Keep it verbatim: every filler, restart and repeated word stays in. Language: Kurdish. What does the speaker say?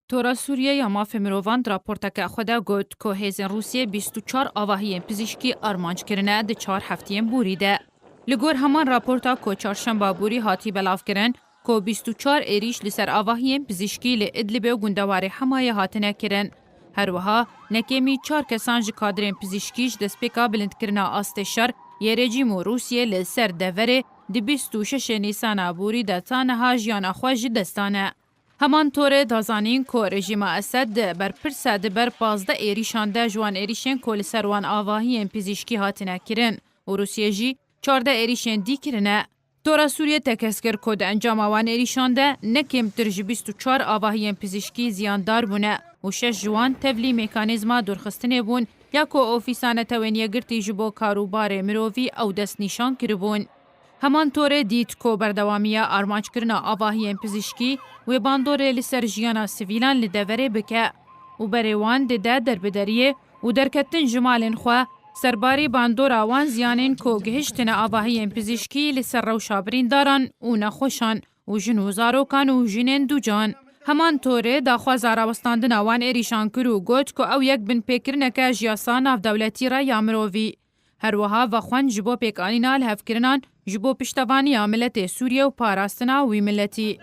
Tora Sûriye ya Mafê Mirovan di raporteke xwe de got ku hêzên Rûsiyê bîst û çar avahiyên pizîşkî armanc kirine di çar heftiyên borî de. Li gor heman raporta ku çarşemba borî hatî belavkirin, ku bîst û çar êrîş li ser avahiyên pizîşkî li Idlibê û gundewarê Hemayê hatine kirin. Her wiha nekêmî çar kesan ji kadirên pizîşkî ji destpêka bilindkirina astê şer yê rejîm û Rûsiyê li ser deverê di bîst û şeş Nîsana borî de ta niha jiyana xwe ji dest dane. Heman torê da zanîn ku rejîma Esed berpirse di ber pazdeh êrîşan de ji wan êrîşên ku li ser wan avahiyên pizîşkî hatine kirin û Rûsiyê jî çardeh êrîşên dî kirine. Tora Sûriye tekez kir ku di encama wan êrîşan de ne kêmtir ji bîst û çar avahiyên pizîşkî ziyandar bûne û şeş ji wan tevlî mekanîzma dûrxistinê bûn ya ku Ofîsa Netewên Yekgirtî ji bo Karûbarê Mirovî ew destnîşan kiribûn. Heman torê dît ku berdewamiya armanckirina avahiyên pizîşkî wê bandorê li ser jiyana sivîlan li deverê bike û berê wan dide derbideriyê û derketin ji malên xwe, serbarî bandora wan ziyanên ku gihiştine avahiyên pizîşkî li ser rewşa birîndaran û nexweşan û jin û zarokan û jinên ducan. Heman torê daxwaza rawestandina wan êrîşan kir û got ku ew yek binpêkirineke ji yasa navdewletî re ya mirovî. Her wiha vexwend ji bo pêkanîna lihevkirinan ji bo piştevaniya miletê Sûriye û parastina wî miletî.